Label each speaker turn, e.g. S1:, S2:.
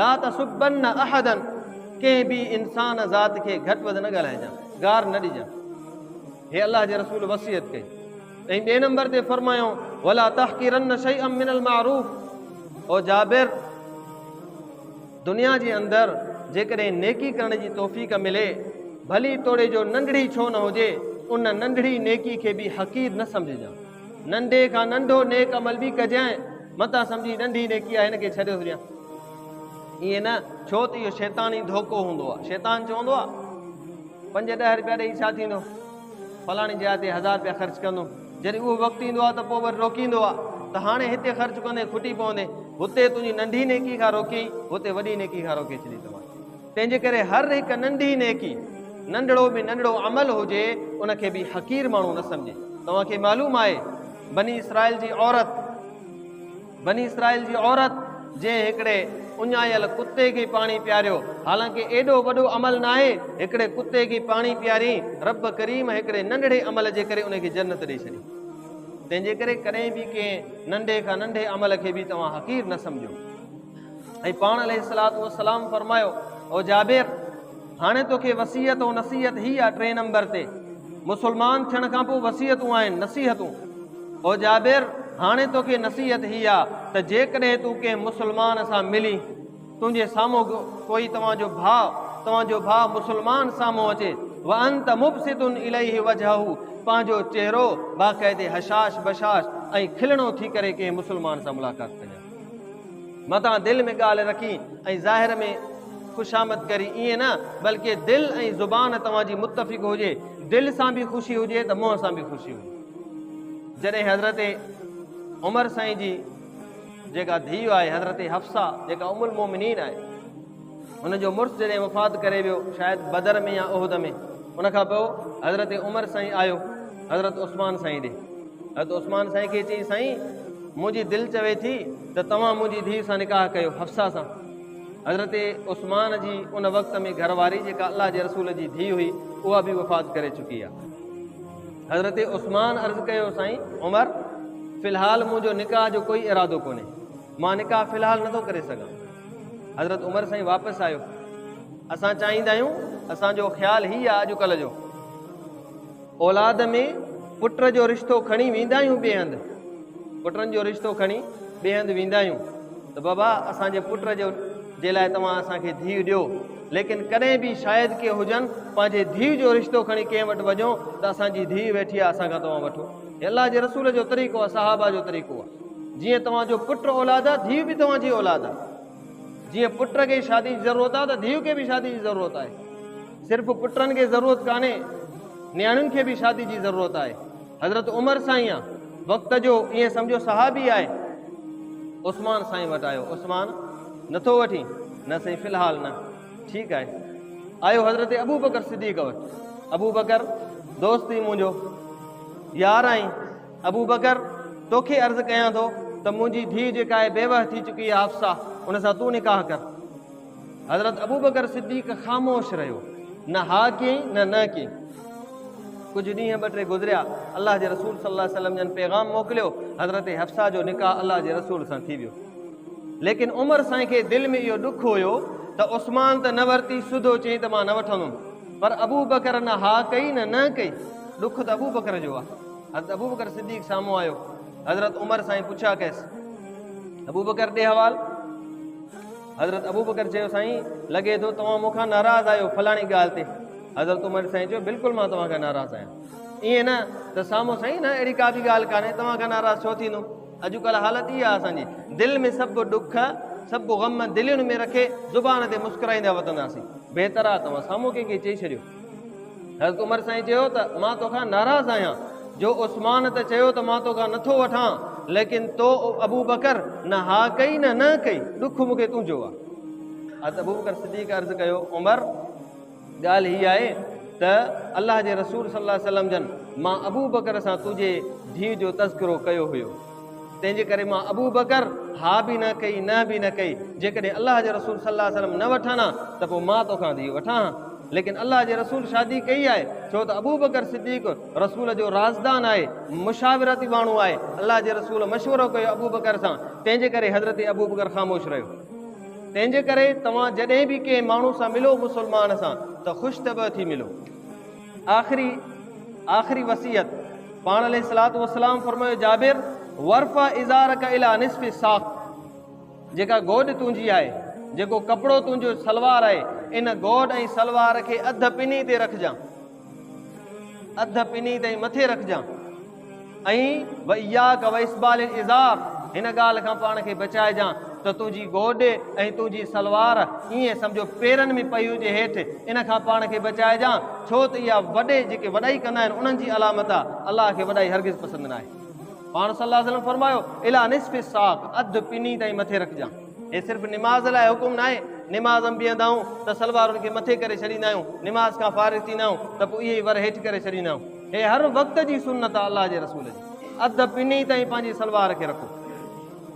S1: لا تسبن احدا، ڪنهن به انسان ذات کي گهٽ وڌ نه ڳالهائجان، گار نه ڏجان. هي الله جي رسول وصيت ڪئي. ۽ ٻئي نمبر تي فرمايائون، ولا تحقرن شيئا من المعروف، او جابر! دنيا جي اندر جيڪڏهن نيڪي ڪرڻ جي توفيق ملي، ڀلي توڙي جو ننڍڙي ڇو نه هجي، ان ننڍڙي نيڪي کي به حقير نه سمجهجان. ننڍي کان ننڍو نيڪ عمل به ڪجانء، متان سمجهين ننڍي نيڪي آهي هن کي ڇڏيو ٿو ڏيان. ائين نه، ڇو ته اهو شيطاني ڌوڪو هوندو آهي. شيطان چوندو آهي، پنج ڏهه رپيا ڏيئي ڇا ٿيندو؟ فلاڻي جاء تي هزار رپيا خرچ ڪندم. جڏهن اهو وقت ايندو آهي ته پوء وري روڪيندو آهي ته هاڻي هتي خرچ ڪندين کٽي پوندين. هتي تنهنجي ننڍي نيڪي کان روڪيئي، هتي وڏي نيڪي کان روڪي ڇڏي توهان کي. تنهن جي ڪري هر هڪ ننڍي نيڪي، ننڍڙو به ننڍڙو عمل هجي، ان کي به حقير ماڻهو نه سمجهي. توهان کي معلوم آهي بني اسرائيل جي عورت، بني اسرائيل جي عورت جنهن هڪڙي اڃايل ڪتي کي پاڻي پياريو، حالانڪه ايڏو وڏو عمل ناهي، هڪڙي ڪتي کي پاڻي پيارين، رب ڪريم هڪڙي ننڍڙي عمل جي ڪري ان کي جنت ڏئي ڇڏي. تنهن جي ڪري ڪڏهن به ڪنهن ننڍي کان ننڍي عمل کي به توهان حقير نه سمجهو. ۽ پاڻ عليه الصلوة والسلام فرمايو، او جابر! هاڻي توکي وصيت ۽ نصيحت هي آ ٽئين نمبر تي مسلمان ٿيڻ کان پوء وصيتون آهن نصيحتون او جابر! هاڻي توکي نصيحت هي آ ته جيڪڏهن تون ڪنهن مسلمان سان ملين تنهنجي سامهون ڪوئي توهان جو ڀاء توهان جو ڀاء مسلمان سامهون اچي وانت مبسط اليه وجهه پنهنجو چهرو باقاعدي هشاش بشاش ۽ کلڻو ٿي ڪري ڪنهن مسلمان سان ملاقات ڪجان. متان دل ۾ ڳالهه رکين ۽ ظاهر ۾ خوشامد ڪرين ائين نه بلڪه دل ۽ زبان توهان جي متفق هجي، دل سان به خوشي هجي ته منهن سان به خوشي هجي. جڏهن حضرت عمر سائين جي جيڪا ڌيء آهي حضرت حفصه جيڪا ام المومنين آهي ان جو مڙس جڏهن وفات ڪري ويو شايد بدر ۾ يا احد ۾ ان کان پوء حضرت عمر سائين آيو حضرت عثمان سائين ڏي حضرت عثمان سائين کي چيائين سائين منهنجي دل چوي ٿي ته توهان منهنجي ڌيء سان نڪاح ڪيو حفصه سان. حضرت عثمان جي ان وقت ۾ گهر واري جيڪا الله جي رسول جي ڌيء هئي اها به وفات ڪري چڪي آهي. حضرت عثمان عرض ڪيو سائين عمر في الحال منهنجو نڪاح جو ڪوئي ارادو ڪونهي مان نڪاح في الحال نٿو ڪري سگهان. حضرت عمر سائين واپس آيو. اسان چاهيندا آهيون اسان جو خيال هي آهي اڄڪلهه جو. اولاد ۾ پٽ جو رشتو کڻي ويندا آهيون ٻئي هنڌ پٽن جو رشتو کڻي ٻئي هنڌ ويندا آهيون ته بابا اسان جي پٽ جو جي لاء توهان اسان کي ڌيء ڏيو ليڪن ڪڏهن به شايد ڪي هجن پنهنجي ڌيء جو رشتو کڻي ڪنهن وٽ وڃو ته اسان جي ڌيء ويٺي آهي اسان کان توهان وٺو هي الله جي رسول جو طريقو آهي صحابه جو طريقو آهي جيئن توهان جو پٽ اولاد آهي ڌيء به توهان جي اولاد آهي جيئن پٽ کي شادي جي ضرورت آهي ته ڌيء کي به شادي جي ضرورت آهي صرف پٽن کي ضرورت ڪانهي، نياڻين کي به شادي جي ضرورت آهي. حضرت عمر سائين وقت جو ائين سمجهو صحابي آهي. عثمان سائين وٽ آيو، عثمان نٿو وٺين؟ نه سائين في الحال نه. ٺيڪ آهي. آيو حضرت ابوبڪر صديق وٽ، ابوبڪر دوست ئي منهنجو، يار آهين، ابوبڪر توکي عرض ڪيان ٿو ته منهنجي ڌيء جيڪا آهي بيوه ٿي چڪي آهي حفصه، ان سان تون نڪاح ڪر. حضرت ابوبڪر صديق خاموش رهيو، نه ها ڪيائين نه نه ڪيائين. ڪجهه ڏينهن ٻه ٽي گذريا، الله جي رسول صلي الله عليه وسلم جن پيغام موڪليو، حضرت حفصه جو نڪاح الله جي رسول سان ٿي ويو. ليڪن عمر سائين کي دل ۾ اهو ڏک هيو ته عثمان ته نه ورتي، سڌو چيائين ته مان نه وٺندم، پر ابوبڪر نه ها ڪئي نه نه ڪئي، ڏک ته ابوبڪر جو آهي. حضرت ابوبڪر صديق سامهون آيو، حضرت عمر سائين پڇا ڪيس، ابوبڪر ڏي حوال؟ حضرت ابوبڪر چيو، سائين لڳي ٿو توهان مون کان ناراض آهيو فلاڻي ڳالهه تي. حضرت عمر سائين چيو، بلڪل مان توهان کان ناراض آهيان. ائين نه ته سامهون سائين نه اهڙي ڪا به ڳالهه ڪانهي توهان کان ناراض ڇو ٿيندم. اڄڪلهه حالت اها آهي اسان جي دل ۾ سڀ ڏک سڀ غم دلين ۾ رکي زبان تي مسڪرائيندا وتنداسين. بهتر آهي توهان سامهون ڪنهن کي چئي ڇڏيو. حضرت عمر سائين چيو ته مان توکان ناراض آهيان جو عثمان ته چيو ته مان توکان نٿو وٺان ليڪن تو ابوبڪر نه ها ڪئي نه نه ڪئي ڏک مون کي تنهنجو آهي. حضرت ابوبڪر صديق عرض ڪيو عمر ڳالهه هي آهي ته الله جي رسول صلي الله عليه وسلم جن مان ابوبڪر سان تنهنجي ڌيء جو تذڪرو ڪيو هيو تنهن جي ڪري مان ابوبڪر ها به نه ڪئي نه به نه ڪئي جيڪڏهن الله جي رسول صلي الله عليه وسلم نه وٺن ها ته پوء مان توکان ڌيء وٺان ها. ليڪن الله جي رسول شادي ڪئي آهي ڇو ته ابوبڪر صديق رسول جو رازدان آهي، مشاورتي ماڻهو آهي، الله جي رسول مشورو ڪيو ابوبڪر سان، تنهن جي ڪري حضرت ابوبڪر خاموش رهيو. تنهن جي ڪري توهان جڏهن به ڪنهن ماڻهو سان ملو مسلمان سان ته خوش طبع ٿي ملو. آخري آخري وصيت پاڻ عليه الصلوة والسلام فرمايو جابر وارفع ازارک الي نصف الساق جيڪا گوڏ تنهنجي آهي جيڪو ڪپڙو تنهنجو سلوار آهي ان گوڏ ۽ سلوار کي اڌ پني تي رکجان. اڌ پني تائين مٿي رکجان ۽ واياک واسبال الازار هن ڳالهه کان پاڻ کي بچائجان ته تنهنجي گوڏ ۽ تنهنجي سلوار ائين سمجهو پيرن ۾ پئي هجي هيٺ ان کان پاڻ کي بچائجان ڇو ته اها وڏي جيڪي وڏائي ڪندا آهن انهن جي علامت آهي الله کي وڏائي هرگز پسند ناهي پاڻ صلي الله عليه وسلم فرمايو الي نصف الساق اڌ پني تائين مٿي رکجان هي صرف نماز لاء حڪم ناهي، نماز م بيهندا آهيون ته سلوارن کي مٿي ڪري ڇڏيندا آهيون، نماز کان فارغ ٿيندا آهيون ته پوء اهي ئي ور هيٺ ڪري ڇڏيندا آهيون. هي هر وقت جي سنت آهي الله جي رسول جي. اڌ پني تائين پنهنجي سلوار کي رکو.